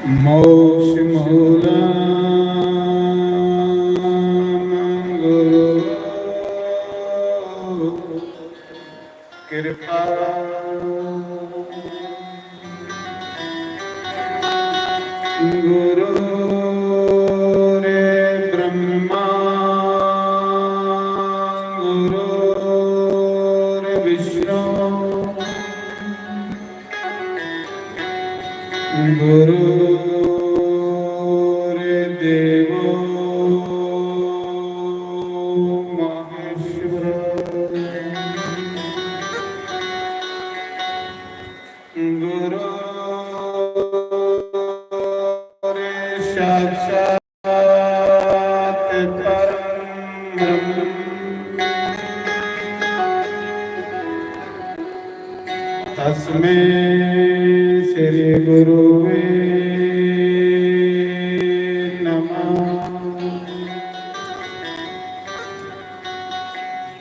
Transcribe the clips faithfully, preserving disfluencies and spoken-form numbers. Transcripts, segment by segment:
मोक्ष मूलम गुरु कृपा। गुरुर्ब्रह्मा गुरुर्विष्णु गुरुर्देवो महेश्वर। गुरुर्साक्षात् परं ब्रह्म। तस्मै श्री गुरुवे नमः।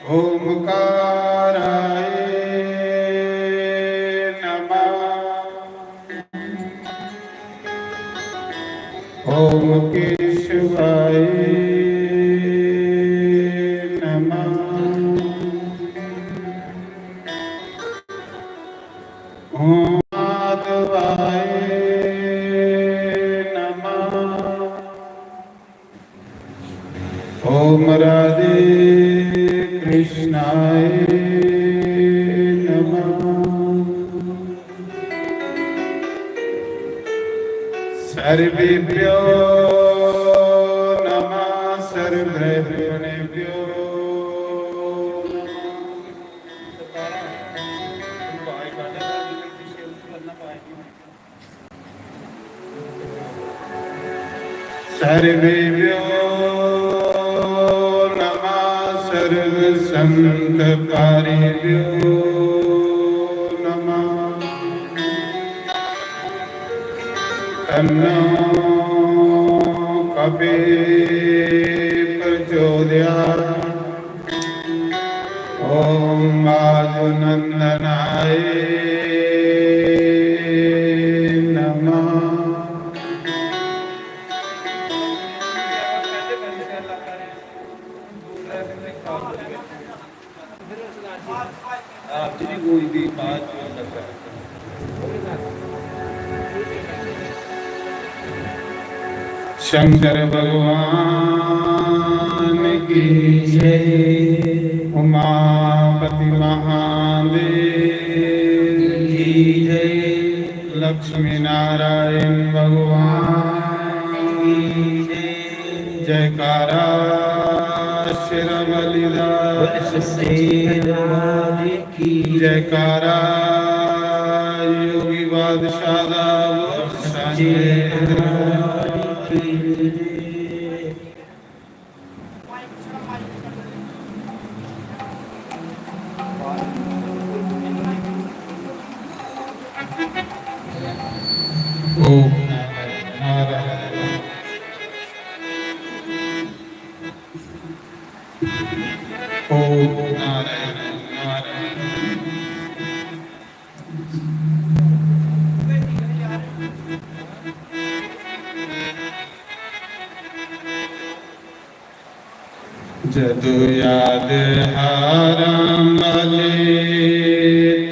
ओमकाराय नमः। ओम केशवाय नमः। ओम माधवाय नमः। ओम राधे कृष्णाय नमः। सर्वेभ्यो नमः, सर्वब्रह्मणेभ्यो नमः। सर्वेभ्यो नमः, सर्वसंतपारिभ्यो नमः। तन्नो कपे प्रचोदयात्। ओम वायुनंदनाय नमः। शंकर भगवान की जय, उमापति महादेव की जय, लक्ष्मी नारायण भगवान की जय। जयकारा शेरा वाली दा। बोल सच्चे दरबार की जयकारा योगी बादशाह दा। बोल सच्चे दरबार की जय। ओम नारायण नारायण। ओम नारायण नारायण। जदों याद हारां वाले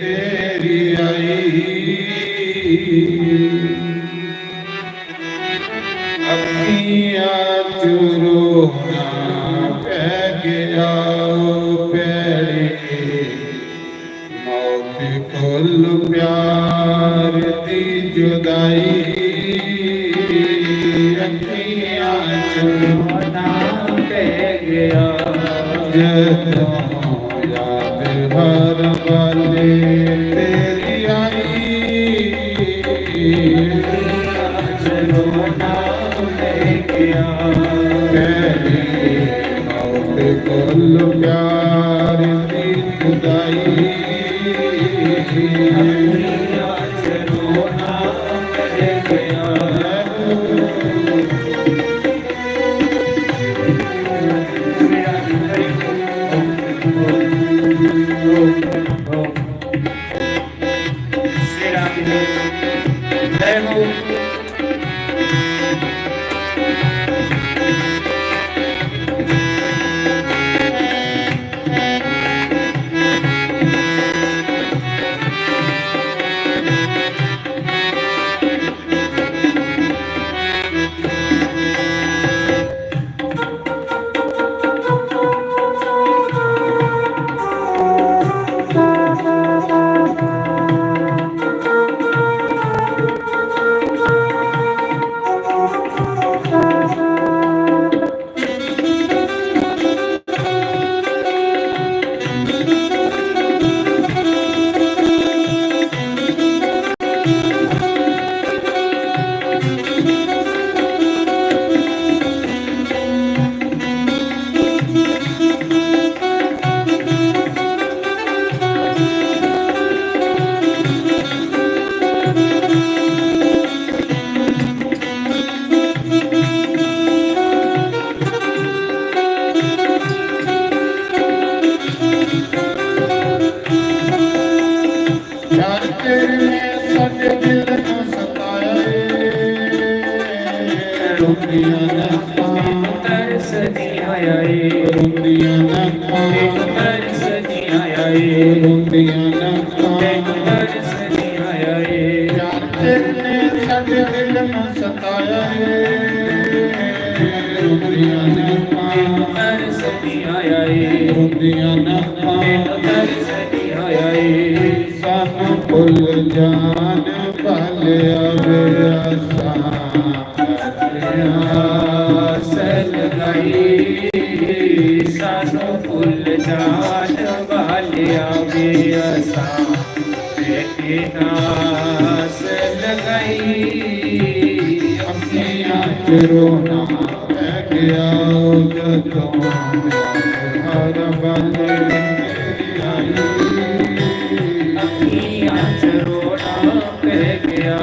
तेरी आई, अखियां चों रोना पै गया ओ भैड़े। मौत कोल प्यार दी जुदाई, अखियां चों रोना पै गया। जदों याद हर पल तेरी आई, रोना पै गया। तेरी मौत कोल प्यार दी जुदाई। यार तेरे ने साडे दिल नू सताया रे, रोंदियां नैनां तरसदियां आया रे, रोंदियां नैनां तरसदियां आया रे, रोंदियां नैनां तरसदियां आया रे। यार तेरे ने साडे दिल नू सताया रे, रोंदियां नैनां तरसदियां आया रे, रोंदियां नैनां तरसदियां आया रे। सानू भुल जान वाले आवे असां आस लगाई, सानू भुल जान वाले आवे असां आस लगाई। अखियां च रोना पै गया जदों हर बंद आई। अखियां च रोना पै गया।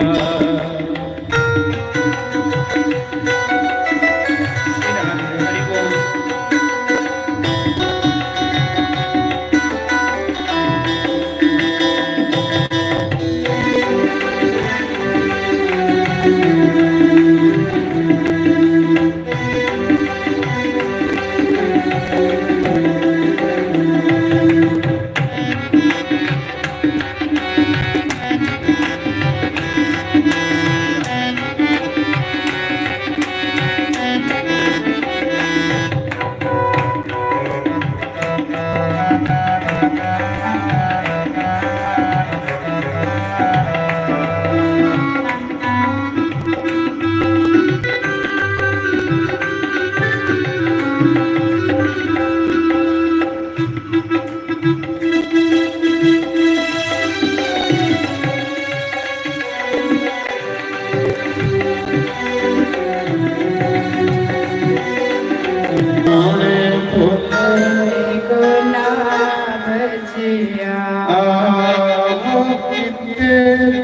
आहो किथे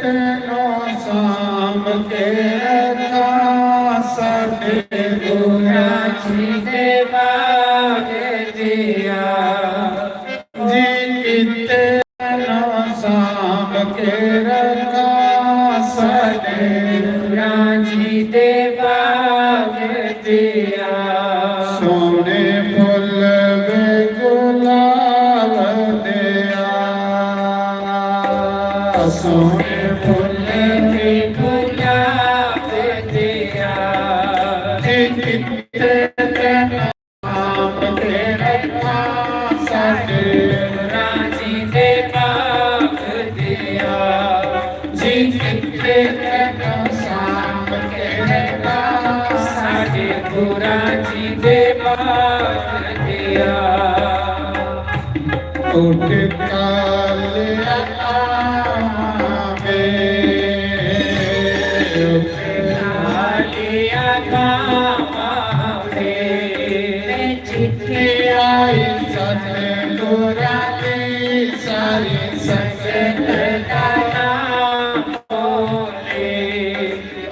तैनू सांभ के रखां साडे गुरां जी दे बाग दिया। जी किथे तैनू सांभ के रखां साडे गुरां जी दे बाग दिया। सोहणे फुल वे गुलाब दिया, सोहणे फुल वे गुलाब दिया। जी किथे तैनू सांभ के रखां साडे गुरां जी दे बाग दिया। जी किथे तैनू सांभ के रखां साडे गुरां जी दे बाग दिया। उठ काले आवांगे, उठ काले आवांगे। चिट्ठी आई सतगुरां दी सारी संगत दा नाम बोले।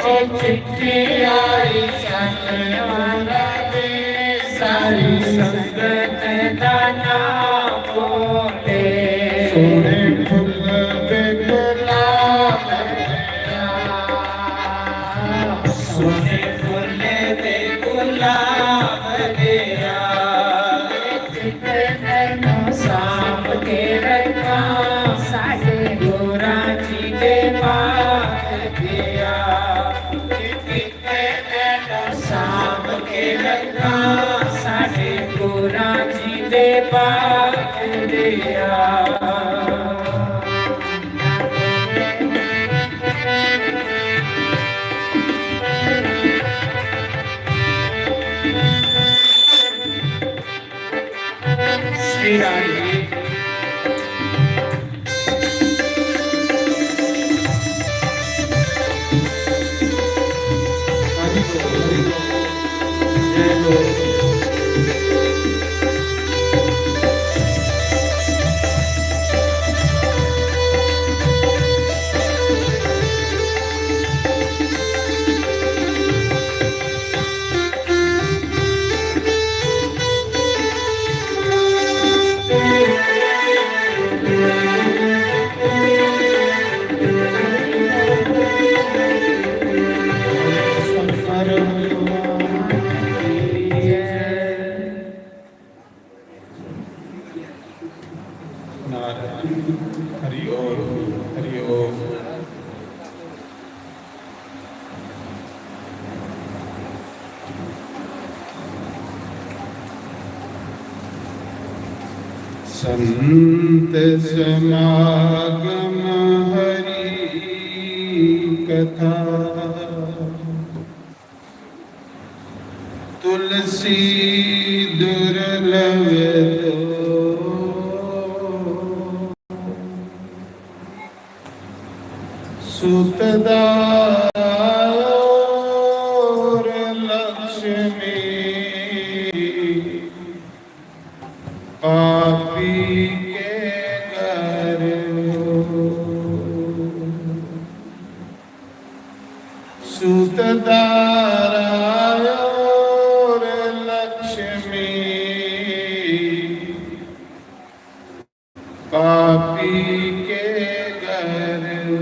ओ चिट्ठी आई सतगुरां दी सारी संगत दा नाम बोले। सोहणे फुल वे गुलाब दिया। सोहने फुल्ले ते गुलाब देआ, चिट्टे नैनों सांभ के रखा, साढ़े गोरा जी दे बाग देआ। चिट्टे नैनों सांभ के रखा, साढ़े गोरा जी दे बाग देआ। श्री राधे। हरि बोल, हरि बोल। जय बोल। नारायण। हरि ओम, हरि ओम। संत समागम हरि कथा, तुलसी दुर्लभ दो। सुतदार लक्ष्मी पापी के घर हो। सुतदारा और लक्ष्मी पापी के घर हो।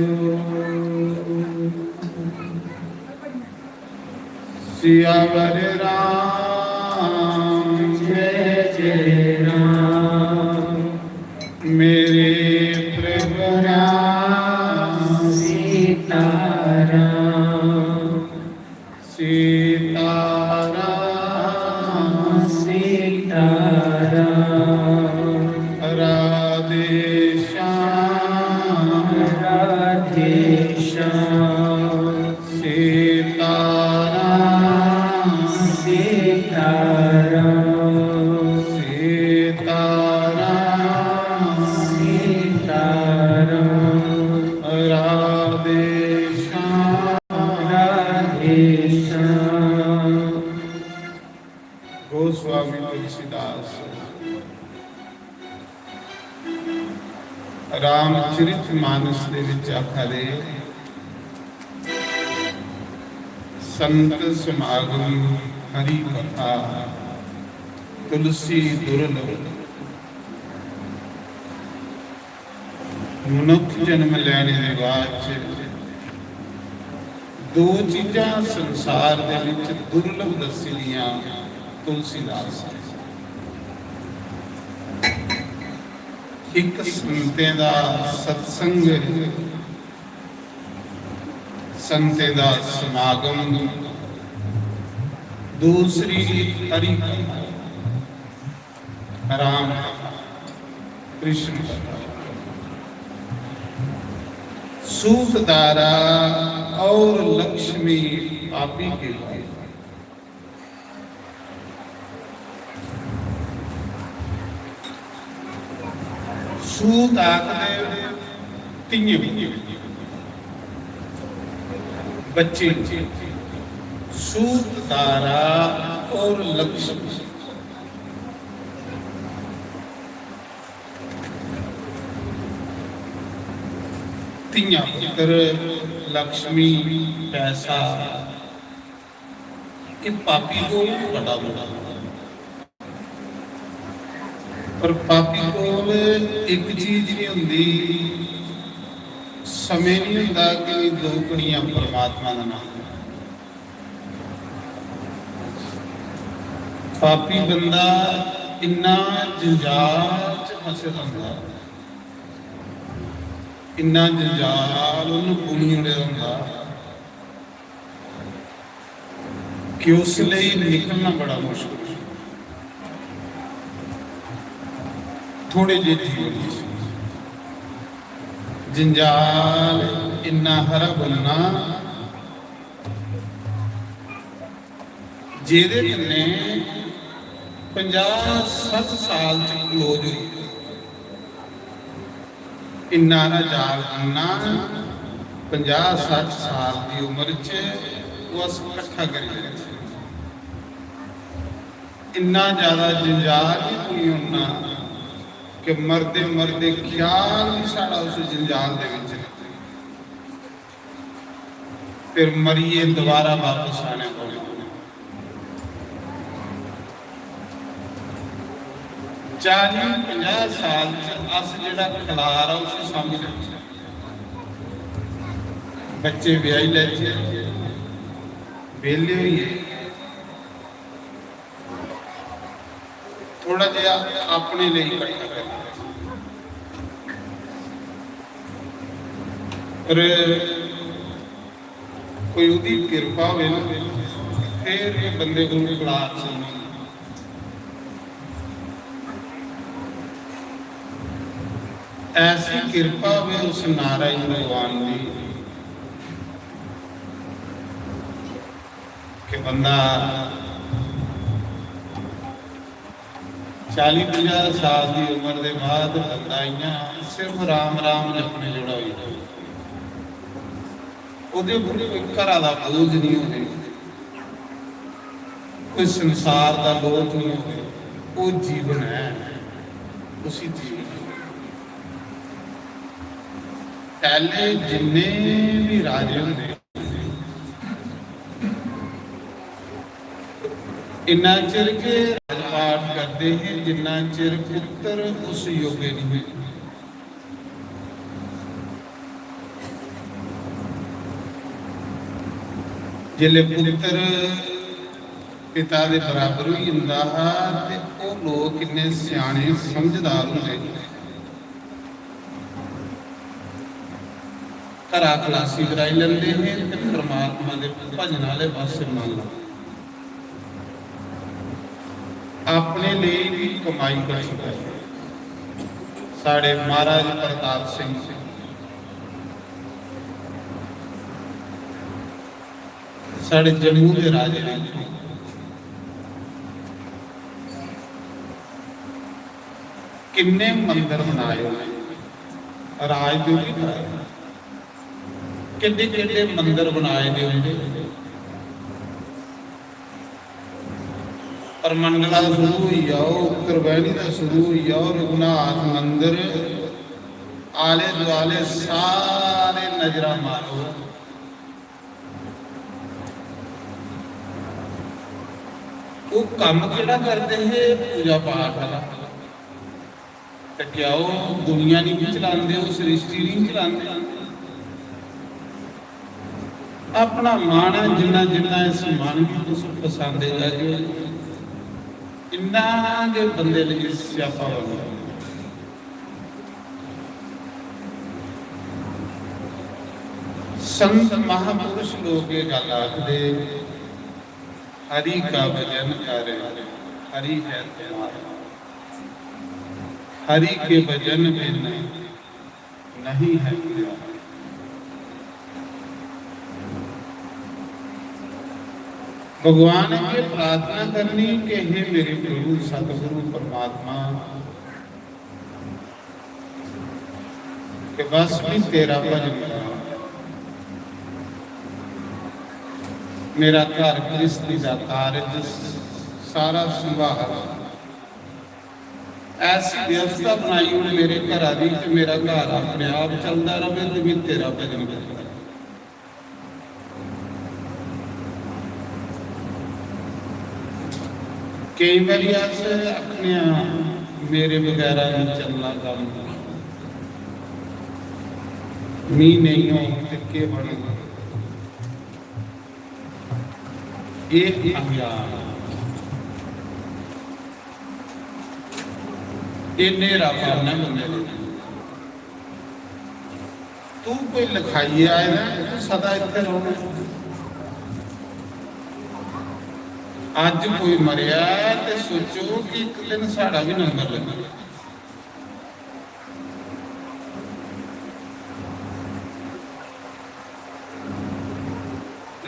सियावर राम जय जय राम। मेरे प्रभु राम सीताराम, सीताराम, सीताराम। राधे श्याम, राधे श्याम। सीताराम, सीताराम, सीताराम, सीताराम। राधे श्याम, राधे श्याम। गोस्वामी तुलसीदास रामचरित मानस दे विच आखा दे, संत समागम हरि कथा तुलसी दुर्लभ। मनुख जन्म लैने दे बाद च दो चीजां संसार दे विच दुर्लभ दस्सी दियां तुलसीदास ने। इक संतें दा सत्संग, संतें दा समागम, दूसरी हरि कथा, राम कथा, कृष्ण कथा। सूत दारा और लक्ष्मी पापी के भाई। सूत आखदे धियें, बच्चे, सूत दारा और लक्ष्मी। धियां पुत्र, लक्ष्मी, पैसा, एह् पापी कोल बड़ा बुरा। पर पापी कोल इक चीज नहीं होंदी, समें नहीं होंदा कि दो घड़ियां परमात्मा दा नाम। पापी बंदा इन्ना जंजाल च फसे दा होंदा, इन्ना जंजाल उन्न बुनी ओड़े दा होंदा कि उस लेई निकलना बड़ा मुश्किल। थोड़े जे जीवन च जंजाल इन्ना हारा बनना जेह्दे कन्नै पंजाह् सट्ठ साल च क्लोज होई। इन्ना हारा जाल बनना पंजाह् सट्ठ साल दी उम्र च ओह् अस कट्ठा करी लैचै। इन्ना ज्यादा जंजाल निं पुनी ओड़ना कि मरदे मरदे ख्याल बी साढ़ा उस जंजाल दे बिच निं। फिर मरियै दोबारा बापस आने पौना। चाली पंजाह् साल च अस जेह्ड़ा खलार आ उसी सांभी लैचै, बच्चे ब्याही लैचै, बेह्ले होइयै थोड़ा जेहा अपने लेई इकट्ठा करना। पर कोई ओह्दी किरपा होवे ना, फिर बंदे कोल खलार सुनना। ऐसी किरपा होवे उस नारायण भगवान दी कि बंदा चाली पंजाह् साल दी उम्र दे बाद बंदा इ'यां सिर्फ राम राम जपने जोड़ा होई जाए। ओह्दे उप्पर कोई घरा दा बोझ निं होवे, कोई संसार दा लोभ निं होवे। ओह् जीवन ऐ, उसी जीवन। पैह्ले जिन्ने बी राजे होंदे इन्ना चिर गै राजपाट करदे हे जिन्ना चिर पुत्तर उस योग्य निं हे। जिसलै पुत्तर पिता दे बराबर होई जंदा हा ते ओह् लोक किन्ने स्याने समझदार होंदे हे। घरा खलासी कराई लैंदे हे ते परमात्मा दे भजन आह्ले पास्सै मन लांदे। अपने लेई बी कमाई करी सकदे। साढ़े महाराज प्रताप सिंह, साढ़े जम्मू दे राजे ने किन्ने मंदर बनाए उ'नें, राज ते उ'नें कराए। किड्डे किड्डे मंदर बनाए दे उं'दे। परमंडला दा शुरू होई जाओ, उत्तर वैह्नी दा शुरू होई जाओ, रघुनाथ मंदर, आले दुआले सारे नजरां मारो। ओह् कम्म केह्ड़ा करदे हे? पूजा पाठ आह्ला। ते क्या ओह् दुनिया निं चलांदे, ओह् सृष्टि निं चलांदे? अपना मन ऐ, जिन्ना, जिन्ना इस मन गी तुस फसांदे जागे, इन्ना गै बंदे लेई स्यापा बनदा। संत महापुरुष लोक एह् गल्ल आखदे, "हरि का भजन कर, हरि है तुम्हारा, हरि के भजन बिन नहीं है कोई और।" भगवान अग्गें प्रार्थना करनी कि हे मेरे प्रभु सतगुरु परमात्मा, कि बस भी तेरा भजन करां, मेरा घर गृहस्थी दा कारज सारा संभाल, ऐसी व्यवस्था बनाई ओड़ मेरे घरा दी कि मेरा घर अपने आप चलदा रवे ते में तेरा भजन करदा। केईं बारी अस आखने आं, "मेरे बगैरा निं चलना कम्म, मी नेईं होग ते केह् बनग?" एह् अज्ञान। एह् न्हेरा पाना बंदे दे। तू कोई लखाइयै आए दा ऐ, तू सदा इत्थै रौह्ना। अज्ज कोई मरेआ ऐ ते सोचो कि इक दिन साढ़ा बी नंबर लग्गना।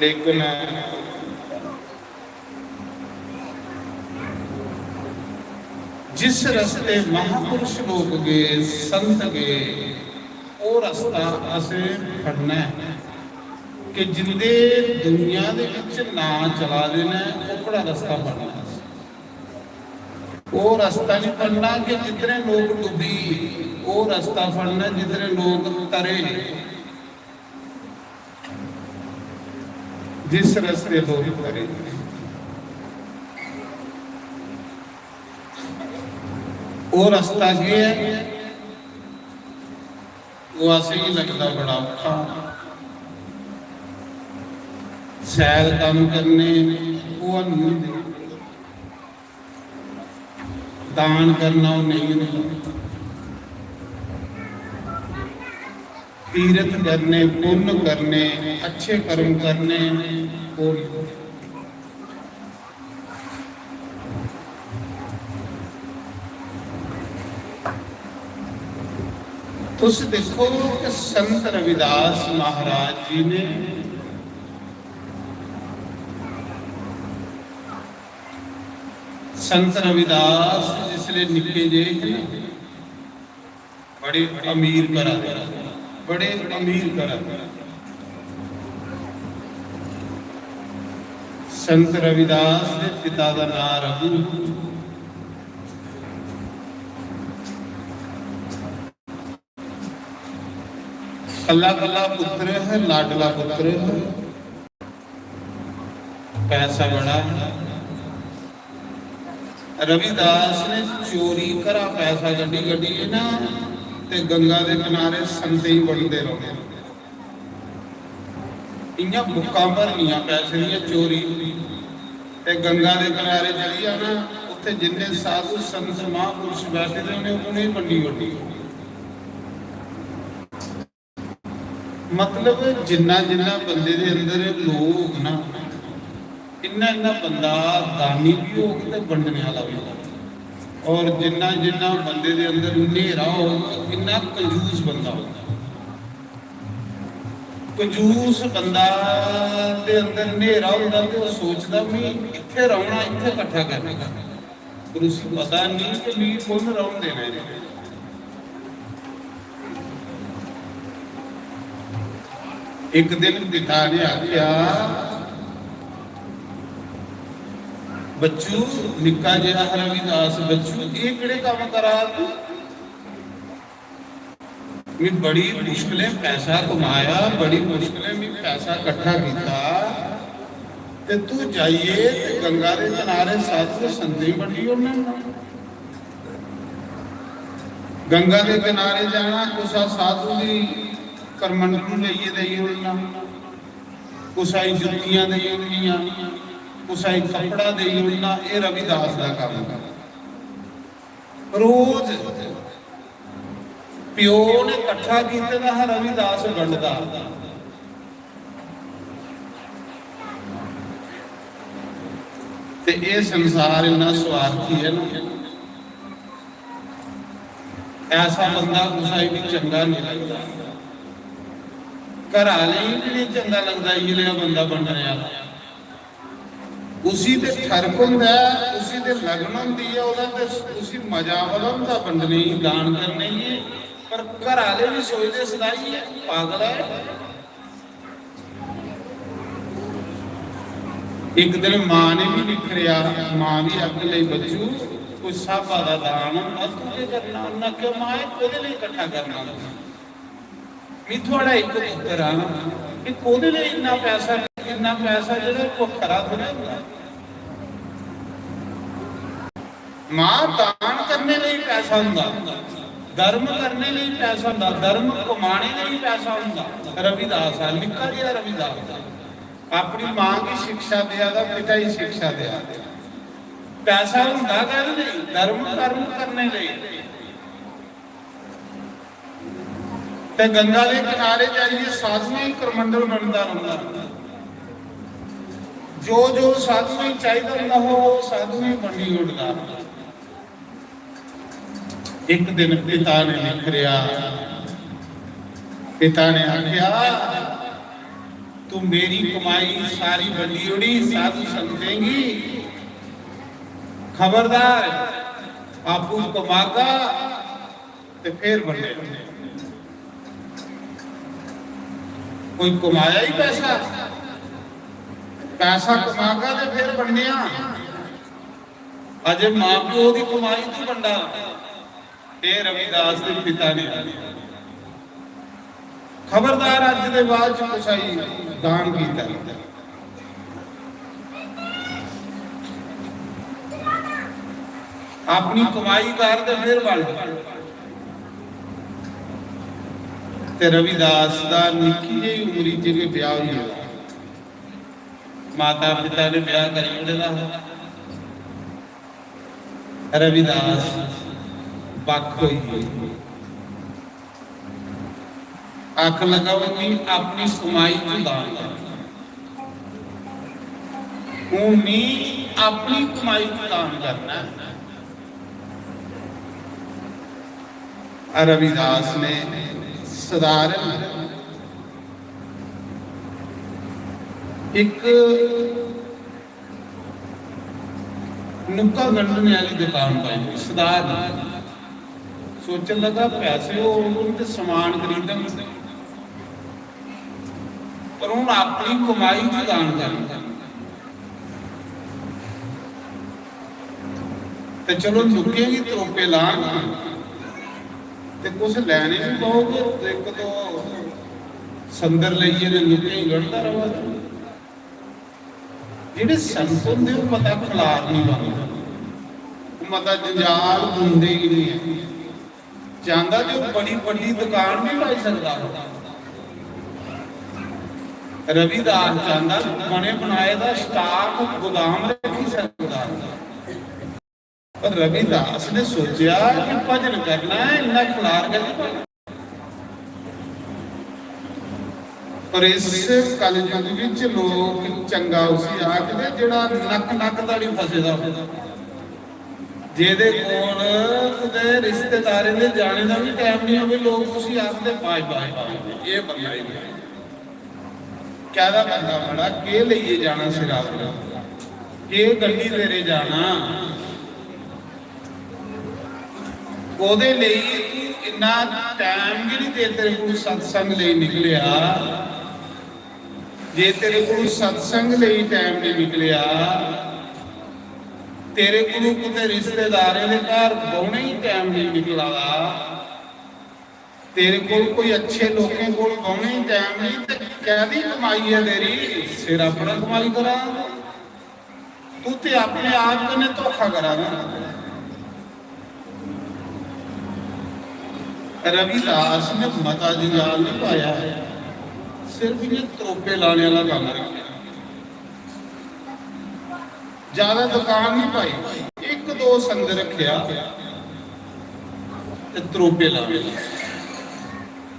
लेकिन जिस रस्ते महापुरुष लोक गे, संत गे, ओह् रस्ता असें फड़ना ऐ कि जिंदे दुनिया दे विच नां चला दे न, ओह्कड़ा रस्ता फड़ना ऐ। ओह् रस्ता निं फड़ना कि जिद्धरें लोक डुब्बी, ओह् रस्ता फड़ना जिद्धरें लोक तरे। जिस रस्ते लोक तरे, ओह् रस्ता केह् ऐ? ओह् असेंगी लगदा बड़ा औखा। सैल कम्म करने, ओह् हैनी होंदे। दान करना, ओह् नेईं होंदा। तीरथ करने, पुन्न करने, अच्छे कर्म करने, ओह् नेईं होंदे। तुस दिक्खो कि संत रविदास महाराज जी ने, संत रविदास जिसले निक्के जे हे ना, बड़े अमीर घरा दे, बड़े अमीर घरा दे। संत रविदास दे पिता दा नां रघु। कल्ला कल्ला पुत्र है, लाडला पुत्र है। पैसा बड़ा है। रविदास ने चोरी घरा पैसा कड्ढी कड्ढियै ना ते गंगा दे किनारे संतें गी बंडदे रौह्ने। इ'यां बुक्कां भरनियां पैसे दियां चोरी, ते गंगा दे किनारे चली जाना, उत्थे जिन्ने साधु संत महापुरुष बैठे दे होने, उ'नेंगी बंडी ओड़नी। मतलब जिन्ना जिन्ना बंदे दे अंदर लोभ होग ना, इन्ना इन्ना बंदा दानी भी होग ते बंडने वाला भी होग। और जिन्ना जिन्ना बंदे दे अंदर न्हेरा होग, इन्ना कंजूस बंदा होग। कंजूस बंदा दे अंदर न्हेरा होंदा ते ओह् सोचदा, "मी इत्थै रौह्ना, इत्थै कट्ठा करना।" पर उसी पता नहीं कि मी कु'न रौह्न देना ऐ। इक दिन पिता ने आखेआ, "बच्चू, निक्का जेहा हा रविदास बच्चू, एह् केह्ड़े कम्म करा तू?" मैं बड़ी मुश्किलें पैसा कमाया, बड़ी मुश्किलें मैं पैसा कट्ठा किया, ते तू जाइए ते गंगा दे किनारे साधु संतें बंडी ओड़ना। गंगा दे किनारे जाना, कुसा साधु दी करमंडलू लेइयै देई ओड़ना, कुसा गी जुत्तियां देई ओड़नियां, कुसा गी कपड़ा देई ओड़ना। एह् रविदास दा कम्म। रोज प्यो ने कट्ठा कीते दा हा रविदास बंडदा। ते एह् संसार इन्ना स्वार्थी ऐ ना, ऐसा बंदा कुसै गी बी चंगा नहीं लगदा। घर आह्ले गी बी नहीं चंगा लगदा इ'यै नेहा बंदा बंडने आह्ला। उसी ते ठरक होंदा ऐ, उसी ते लगन होंदी ऐ, ओह्दा ते उसी मजा बड़ा होंदा बंडने गी, दान करने गी। पर घर आह्ले बी सोचदे, "सदाई ऐ, पागल ऐ।" इक दिन मां ने बी निखरेआ, मां बी आखन लगी, "बच्चू, कोई स्हाबा दा दान होंदा, तू केह् करना?" उन्नै आखेआ, "मां, एह् कोह्दे लेई कट्ठा करना?" मी थुआढ़ा इक पुत्तर आं, ते कोह्दे लेई इन्ना पैसा, इन्ना पैसा जेह्ड़ा भुक्ख खरा थोह्ड़ा होंदा। मां, दान करने लेई पैसा होंदा, धर्म करने लेई पैसा होंदा, धर्म कमाने लेई पैसा होंदा। रविदास आ, निक्का जेहा रविदास आ, अपनी मां गी शिक्षा देआ दा, पिता गी शिक्षा देआ दा। पैसा होंदा कैह्दे लेई? धर्म कर्म करने लेई। ते गंगा दे किनारे जाइयै साधुएं गी करमंडल बनदा रौंह्दा। जो जो साधुएं गी चाहिदा होंदा हा, ओह् साधुएं गी बंडी ओड़दा। इक दिन पिता ने निखरेआ, पिता ने आखेआ, "तू मेरी कमाई सारी बंडी ओड़ी साधु संतें गी, खबरदार, आपूं कमागा ते फिर बंडे।" कोई कमाया ही पैसा, पैसा कमागा ते फिर बंडेआ। अजे मां प्यो दी कमाई तू बंडा, ए रविदास दे पिता ने। खबरदार, अज्ज दे बाद च कुसै गी दान कीता। अपनी कमाई कर ते फिर बंड। ते रविदास दा निक्की जेही उमरी च गै ब्याह होई गेआ। माता पिता ने ब्याह करी ओड़े दा हा। रविदास बक्ख होई गे। आखन लगा, "हून मी अपनी कमाई च दान करना, हून मी अपनी कमाई च दान करना है।" रविदास ने सधारण इक नुक्का गंढने आह्ली दुकान पाई, सधारण। सोचन लगा, "पैसे होन ते समान खरीदन, पर हून अपनी कमाई च दान करन ते चलो नुक्कें गी त्रोपे लान, ते कुछ लैने बी पौग, इक दो संदर लेइयै ते नुक्कें गी गंढदा र'वै।" जेह्ड़े संत होंदे, ओह् मता खलार निं पांदे, ओह् मता जंजाल बुनदे गै निं ऐ। चांह्दा जे ओह् बड़ी बड्डी दुकान बी पाई सकदा हा। रविदास चांह्दा बने बनाए दा स्टाक, गोदाम रक्खी सकदा हा। पर रविदास ने सोचेआ कि भजन करना ऐ, इन्ना खलार कैह्ली पाना? पर इस कलयुग विच लोक चंगा उसी आखदे जेह्ड़ा नक नक धोड़ी फसे दा होऐ, जेह्दे कोल कुतै रिश्तेदारें दे जाने दा बी टैम निं होवे, लोक उसी आखदे, "बाय बाय बाय, एह् बंदा ही नहीं।" कैह्दा बंदा मड़ा, केह् लेइयै जाना सिरा पर, केह् गंढी तेरे जाना? ओह्दे लेई तू इन्ना टैम गै निं, जे तेरे कोल सत्संग लेई निकलेआ, जे तेरे कोल सत्संग लेई टैम निं निकलेआ, तेरे कोल कुतै रिश्तेदारें दे घर बौह्ने गी टैम निं निकला दा, तेरे कोल कोई अच्छे लोकें कोल बौह्ने गी टैम निं, ते कैह्दी कमाई ऐ तेरी? सिर अपना कमाई करा, तू ते अपने आप कन्नै धोखा करा ना। रविदास ने मता जंजाल निं पाया, सिर्फ इ'यां त्रोपे लाने आह्ला कम्म रक्खेआ। ज्यादा दुकान निं पाई, इक दो संद रक्खेआ ते त्रोपे लाने लगे।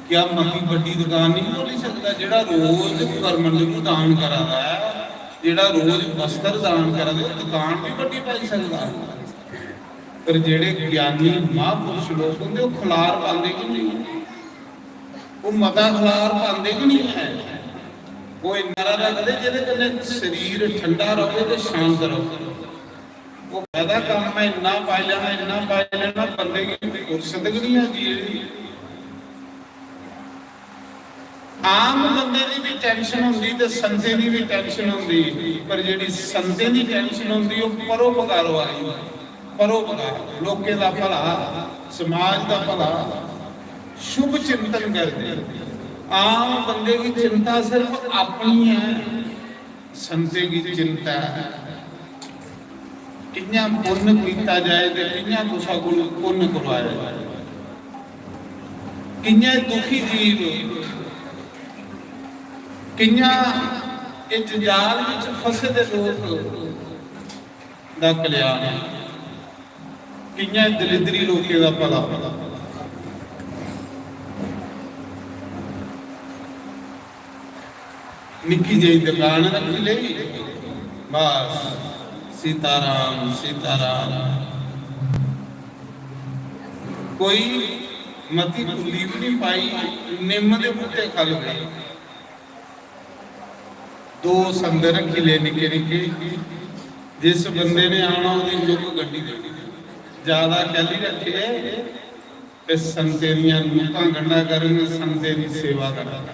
क्या मती बड्डी दुकान निं खोली सकदा? जेह्ड़ा रोज परमंडल दा दान करा दा ऐ, जेह्ड़ा रोज वस्त्र दान करा दा ऐ, ओह् दुकान बी बड्डी पाई सकदा। पर जेह्ड़े ज्ञानी महापुरुष लोक होंदे, ओह् खलार पांदे गै निं। ओह् मता खलार पांदे गै निं ऐ। ओह् इन्ना रखदे जेह्दे कन्नै शरीर ठंडा र'वै ते शांत र'वै। ओह् ज्यादा कम्म ऐ, इन्ना पाई लैना, इन्ना पाई लैना, बंदे गी फुर्सत गै निं ऐ जीने दी। आम बंदे दी बी टैंशन होंदी ते संतें दी बी टैंशन होंदी, पर जेह्ड़ी संतें दी टैंशन होंदी, ओह् परोपकार आह्ली होंदी। परोपकार, लोकें दा भला, समाज दा भला, शुभ चिंतन करदे। आम बंदे गी चिंता सिर्फ अपनी ऐ, संतें गी चिंता ऐ कि'यां पुन्न कीता जाए ते कि'यां कुसै कोल पुन्न करवाया जाए, कि'यां दुखी जीव, कि'यां इस जंजाल बिच फसे दे लोक दा कल्याण, कि'यां दलिद्री लोकें दा भला। निक्की जेही दुकान रखी लेई, बस सीताराम सीताराम। कोई मती कुल्ली भी नहीं पाई, निम्म दे बूटे खल गए। दो संद रखी ले निक्के निक्के, जिस बंदे ने आना ओह्दी नुक्क गड्डी देनी। ज्यादा कैली रखे ते संते दियां नुक्कां गंढा करन, संते दी सेवा करन।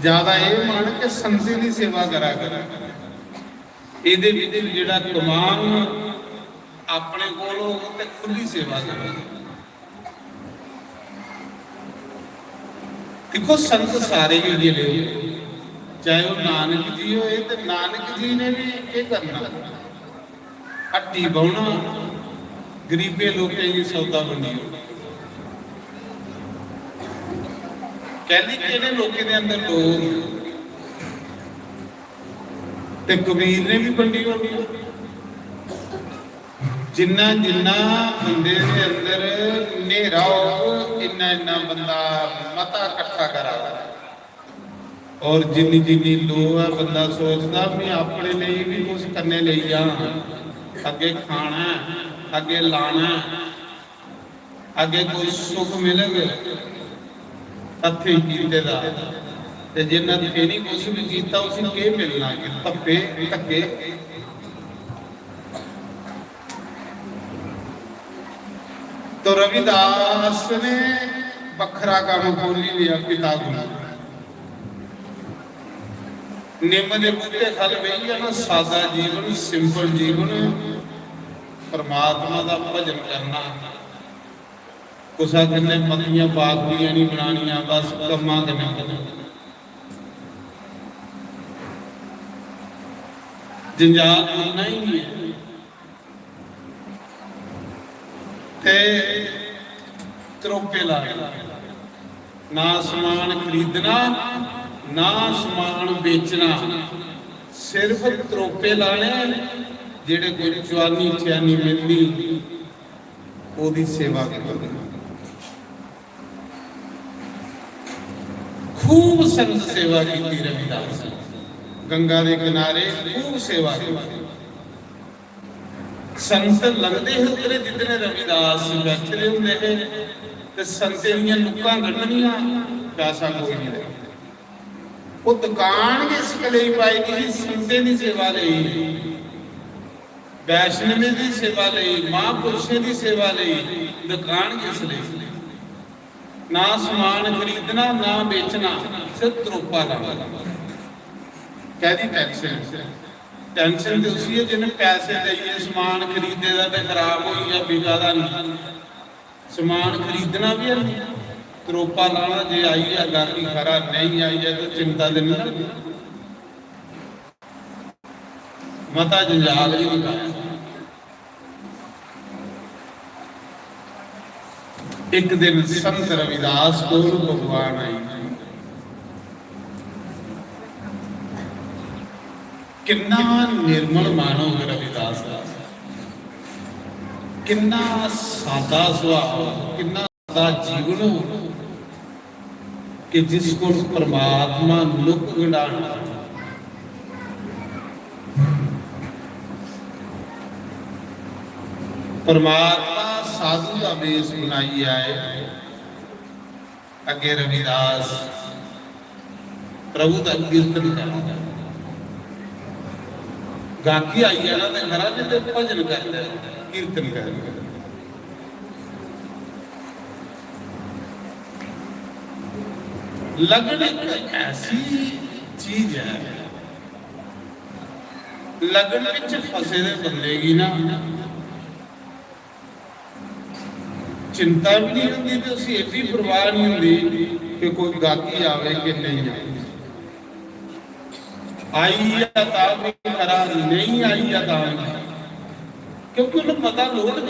ज्यादा एह् मन कि संते दी सेवा करा करन। एह्दे विच जेह्ड़ा कमान अपने कोल होग ते खु'ल्ली सेवा करो। दिक्खो, संत सारे गै इ'यै नेह्, चाहे ओह् नानक जी होए ते नानक जी ने भी केह् करना, हट्टी बौह्ना, गरीबें लोकें गी सौदा बंडी ओड़ना। कैली केह्ड़े लोकें दे अंदर लोभ ते कबीर ने भी बंडी ओड़ना। जिन्ना जिन्ना बंदे दे अंदर न्हेरा होग, इन्ना इन्ना बंदा मता कट्ठा करा। और जिन्नी जिन्नी लोऽ ऐ, बंदा सोचदा, "मैं अपने लेई भी कुछ कन्नै लेई जां, अग्गें खाना ऐ, अग्गें लाना ऐ।" अग्गें कोई सुख मिलग हत्थें कीते दा, ते जिन्ना हत्थें नहीं कुछ भी कीता, उसी केह् मिलना? कि धप्पे, धक्के। तो रविदास ने बखरा कम्म खोली लिया पिता गुरु। निम्म दे बूटे खल बेही जाना, सादा जीवन, सिंपल जीवन, परमात्मा दा भजन करना। कुसै कन्नै मतियां बागदियां नहीं बनानियां, बस कम्मां कन्नै। जंजाल बनना ही नहीं है। ते त्रोपे लाने, ना समान खरीदना, ना समान बेचना, सिर्फ त्रोपे लाने। जेड़े कोई चुआनी ठियानी मिलनी, ओदी सेवा करनी। खूब संत सेवा कीती रविदास ने, गंगा दे किनारे खूब सेवा कीती। संत लंघदे हे उद्धरे जिद्धरे रविदास बैठे दे होंदे हे, ते संतें दियां नुक्कां कड्ढनियां, पैसा कोई नहीं देना। ओह् दुकान गै इस गल्लै पाई दी ही, संतें दी सेवा लेई, वैष्णवें दी सेवा लेई, महापुरुषें दी सेवा लेई दुकान गै इस लेई। ना समान खरीदना, ना बेचना, सिर्फ त्रोपा लाना। कैदी टेंशन? टेंशन ते उसी है जिन्हें पैसे देइयै समान खरीदे दा ते खराब होई गेआ, बिका दा नहीं। समान खरीदना भी है, त्रोपा लाना, जे आई है गाहकी खरा, नहीं आई है तो चिंता ते नहीं। मता जंजाल ही नहीं पाया। एक दिन संत रविदास कोल भगवान आई। किन्ना निर्मल मन होग रविदास दा, किन्ना सादा सुभाव, किन्ना सादा जीवन होग कि जिस कोल परमात्मा नुक गंढाना, परमात्मा साधु का वेश बनाइए आए। अगे रविदास प्रभु का कीर्तन करता। गाकी आई जाना ते खरा, नहीं ते भजन करता, कीर्तन करता। लगन एक ऐसी चीज है, लगन विच फसे दे बंदे गी ना चिंता भी नहीं होंदी ते उसी एह् भी परवाह नहीं होंदी कि कोई गाकी आवे कि नहीं आवे। आई या तां भी खरा, नहीं आई या तां भी, क्योंकि उन्हें पता लोड़